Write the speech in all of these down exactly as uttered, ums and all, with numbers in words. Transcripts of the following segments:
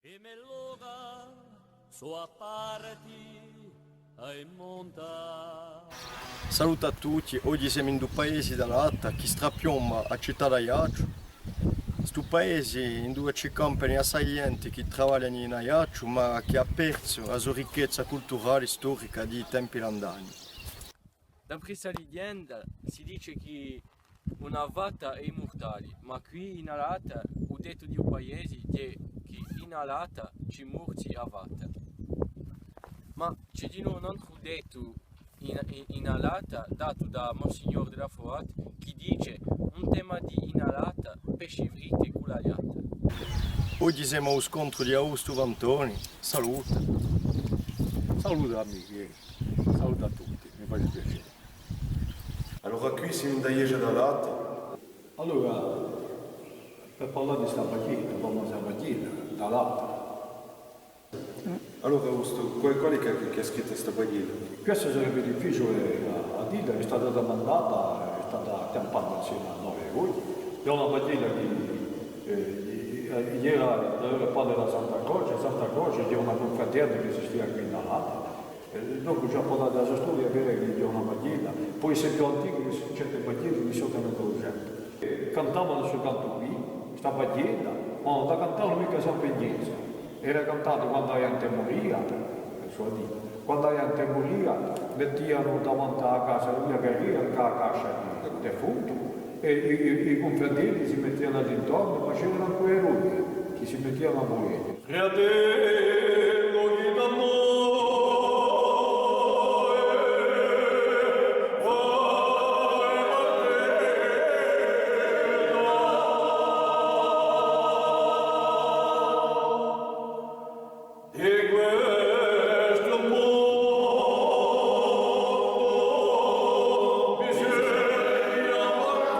I me loca sò à parti à i monta. Salute à tutti, oghje semu in u paese d'Alata, chì strapiomba a cità d'Aiacciu. Stu paese induve ci campani assai ghjente chì travagliani in Aiacciu, ma chì hà persu a so ricchezza culturale è storica di i tempi landani. D'appressu à a lighjenda si dice chì una fata hè immurtale, ma quì in Alata u dettu di u paese hè chì in Alata ci murzi a fata. Ma ci hè dinò un antru dettu in, in, in Alata, datu da Monsignor de la Foat, chì dice: ùn t'emu à dì in Alata, pesci fritti cù l'agliata. Oghje semu à u scontru di Augustu Fantoni. Salute. Salute amichi. Salute à tutti, mi face piacè. Allora, quì semu in a ghjesgia d'Alata. Allora, per parlà di sta paghjella, famosa paghjella d'Alata. Allora, Augustu, quale, quale hè chì, chì hà scrittu sta paghjella? Questa sarebbe difficiule à, à dilla, hè stata dumandata, hè stata campata inseme à noi oghje. Hè una paghjella chì, eh, era, era padre da Santa Croce, Santa Croce era una cunfraterna chì esistia quì in Alata. Eh, dunque, ci hà parlatu di a so storia, hè vera chì hè una paghjella, pò esse più antica chì certe paghjelle chì sò in u Ducecentu. Eh, cantavanu stu cantu quì, sta paghjella, ma ùn la cantavanu micca sempre in ghjesgia. Era cantata quandu a ghjente muria, eh, sò à dì, quandu a ghjente muria, mettianu davanti à a casa, in via Guerrieri, ancu a cascia di, di defuntu, è i, i, i cunfraterni si mettianu à l'intornu, ma c'eranu ancu e donne chì si mettianu à vulè. Fratellu di d'amore, vai, fratellu. Di questu mondu bisogna parlare.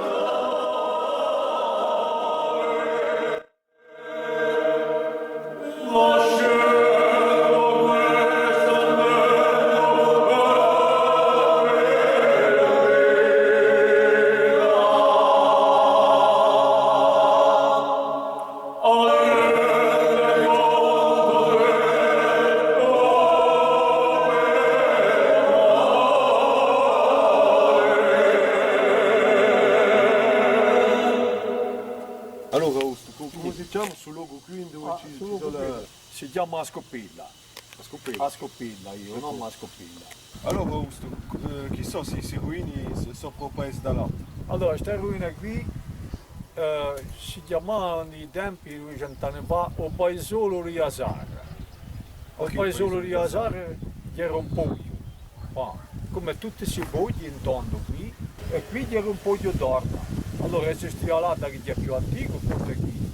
Allora, Augustu, co-, cumu si chjama stu locu quì induve ci, ci sò le... Si chjama a Scuppella. A Scuppella. A Scuppella, eiu, u nomu a Scuppella. Allora, Augustu, eh, chì sò sti, sti ruini, sò, sò proprietate da là? Allora, ste ruine quì, eh, si chjamavanu in i tempi, duiecentu anni fà, u paisolu di a Sarra. U paisolu di a Sarra era un poghju. Bon, cum'è tutti sti poghji intornu quì, è quì c'era un poghju d'orta. Allora, esistia l'Alata chì hè più anticu, forse chì,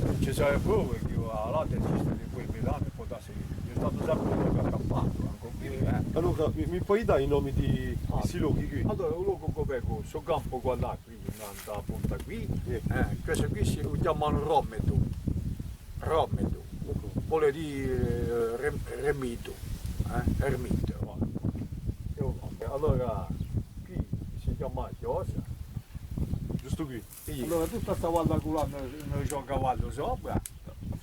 eh, ci sarebbe prove chì l'Alata esiste dipoi mille anni, pò dassi, hè statu sempre un locu accampatu, ancu quì, eh. Allora, mi, mi poi dà i nomi di, di sti lochi quì? Allora, u locu ch'o vecu, stu campu quallà quì, in a punta quì, eh, questu quì si, u chjamanu Rometu. Rometu, vole dì, eh, rem-, remitu, eh, ermitu, voilà. Hè un nomu. Allora, quì si chjama a Chjosa. Ghjustu quì? Iè. Allora, tutta sta valle quallà, no, no ci hè un cavallu sopra,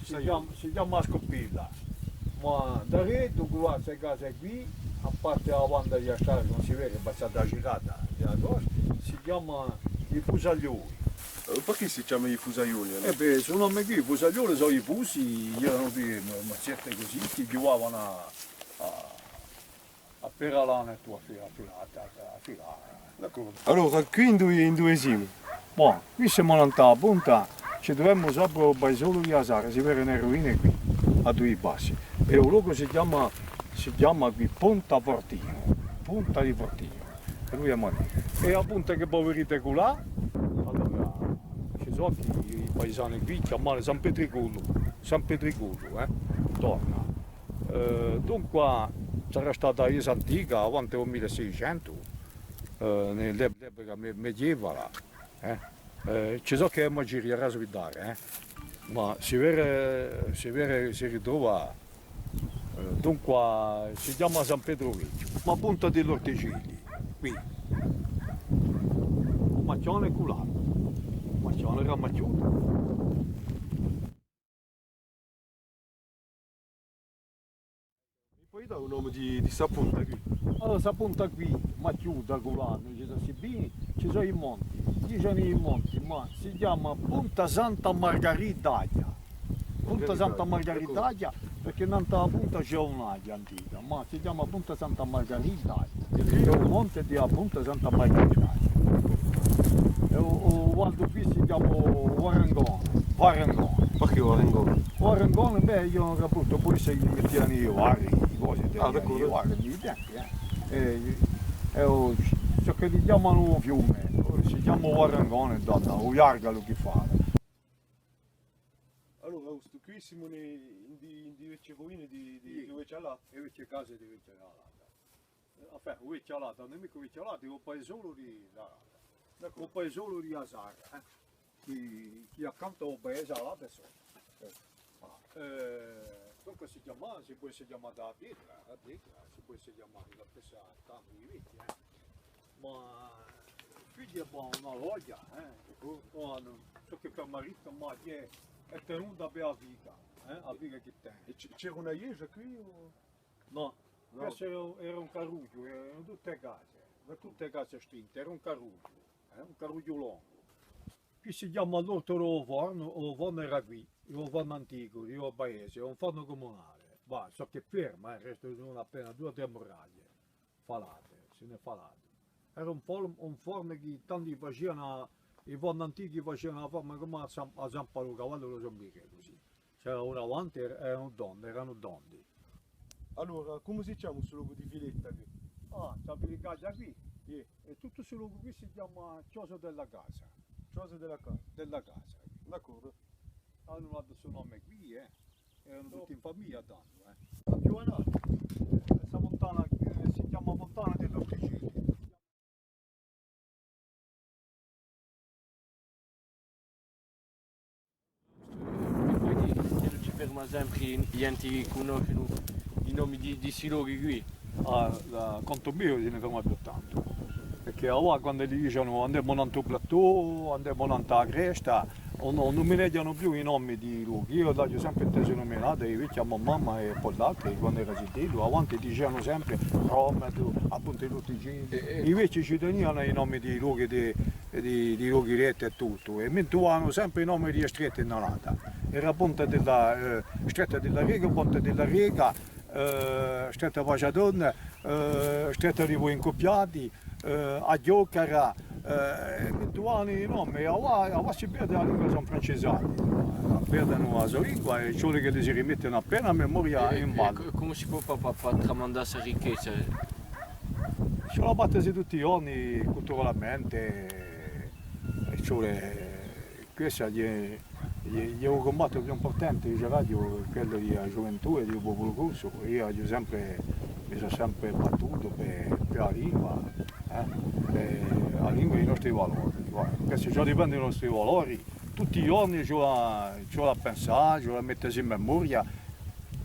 si chjama, si chjama a Scuppella. Ma daretu quì, ste case quì, à parte a banda di a strada, ùn si vede, passata a cirata di a cosa, si chjama i Fusaglioli. Eh, perchè si chjama i Fusaglioli, allora? Eh bè, stu nomu quì, i Fusaglioli sò i fusi, eranu di, ma, ma certe cusì, chì ghjuvavanu à, à, à fà a lana è tù à fà, à fà, à, à fà. D'accordu. Allora, quì induve, induve simu? Bon, quì simu nant'à a punta, ci truvemu sopra u paisolu di a Sarra, si vedenu e ruine quì, à dui passi. È u locu si chjama, si chjama quì Punta Fortinu, Punta di Fortinu. È a punta chì vo vidite quallà, allora, ci sò chì i paisani quì chjamanu San Petricolu, San Petricolu, eh, torna. Eh, dunqua, sarà stata a ghjesgia antica, avanti u mille seicentu, eh, in l'ep-, l'epica me-, medievale, eh. Eh, ci sò chì hè maceria da svidare, eh. Ma si vede, si vede, si ritrova, eh, dunqua, si chjama San Petru Vechju. Ma punta di l'Orticelli, quì. U macchjone quallà. U macchjone era macchiutu. Poi dà u nome di, di sta punta quì. Allora, sta punta quì, ma chjuda culà, ùn ci sò si vidi, ci sò i monti, dicenu i monti, ma si chjama Punta Santa Margarita d'Aghja. Punta Santa Margarita d'Aghja, perchè nantu à a punta ci hè un'aghja antica, ma si chjama Punta Santa Margarita d'Aghja. Hè un monte di a Punta Santa Margarita d'Aghja. È u, u valdu quì si chjama u Varangone, Varangone. Perchè u Varangone? U Varangone, bè, eiu ùn capiscu, pò esse chì mettianu i vari, i cosi, ah, d'accordu, i vari, i tempi, eh. È, è u, ciò chì li chjamanu u fiume, si chjama u Varangone, donna, u Iargalu chì fala. Allora, Austu, quì simu in, in di, in di vechje ruvine di, di, di Vechja Lata. E vechje case di Vechja Lata. Eh, enfin, Vechja Lata, ùn hè micca Vechja Lata, hè u paisolu di, di a Lata. Eccu. U paisolu di a Sarra, eh. Chì, chì accantu à u paese à Lata sò. Eh. Ah, eh, dunque si chjama, si pò esse chjamatu a Pietra, a Pietra, si pò esse chjamatu a stessa tantu di vechju, eh. Ma, eh, quì ci hè una loggia, eh. Eccu. Ciò chì per marito, ma chì hè, hè tenuta per a figa, eh, a figa chì tene. È c-, c'era una ghjesgia quì o? Nò, nò. Questu era, era un carrughju, eranu tutte case, ma tutte case strette, era un carrughju, eh, un carrughju longu. Quì si chjama l'ortu di u fornu, u fornu era quì, u fornu anticu, di u paese, un fornu cumunale. Và, ciò chì hè fermu, eh, restanu appena duie o trè muraglie falate, si n'hè falatu. Era un fornu, un fornu chì tandu facianu, i forni antichi facianu a forma cum'è a zam-, a zampa di u cavallu, di u sombrerellu, cusì. C'era unu avanti, er-, eranu tondi, eranu tondi. Allora, cumu si chjama stu locu di Filetta quì? Ah, sta filicaglia quì? Iè. È tuttu stu locu quì si chjama Chjosa di a Casa. Chjosa di a Casa. Di a Casa. D'accordu. Anu datu stu nome quì, eh. Eranu tutti in famiglia tandu, eh. Più avanti, eh, sta funtana, eh, si chjama Funtana di l'Orticelli. Quindi, ci ferma sempre ghjenti chì cunnoscenu i nomi di, di sti lochi quì. Ah, da contu meiu si ne ferma più tantu. Perchè avà quandu li dicenu andemu nantu à u plateau, andemu nantu à a cresta, ùn, ùn numineghjanu più i nomi di i lochi. Eiu l'aghju sempre intesu numinà da i vechji, à mo mamma è po l'altri, quandu era zitellu, avanti dicianu sempre Roma, appuntu, i lochi, i vechji ci tenianu i nomi di i lochi di, di, di i lochi detti è tuttu, è mintuvanu sempre i nomi di e strette in Alata. Era Ponte di a, eh, Stretta di a Rica, Ponte di a Rica, eh, Stretta Paciadonna, eh, Stretta di i Voi Incuppiati, eh, a Ghjoccara, eh, è mintuvanu i nomi, è avà, avà si perde a lingua sanfrancesana. Perdenu a so lingua è ci vole ch'elli si rimettenu appena a memoria in ballu. È, è cu-, cumu si pò fà, fà, fà tramandà sta ricchezza? Ci vole à battesi tutti i ghjorni culturalmente, è ci vole Quessa hè, hè, hè u cumbattu più impurtante, diceraghju, quellu di a ghjuventù è di u populu corsu. Eiu aghju sempre, mi sò sempre battutu per, per a lingua, eh? Per a lingua è i nostri valori. Guarda, quessu ghjà dipende da i nostri valori. Tutti i ghjorni ci vole à, ci vole à pensà, ci vole à mettesi in memoria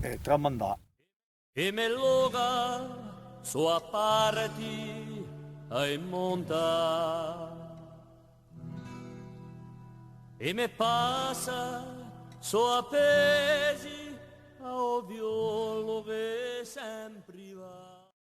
è tramandà. I me loca sò à parti à i monta, i me passa sò appesi à u violu chì sempri và.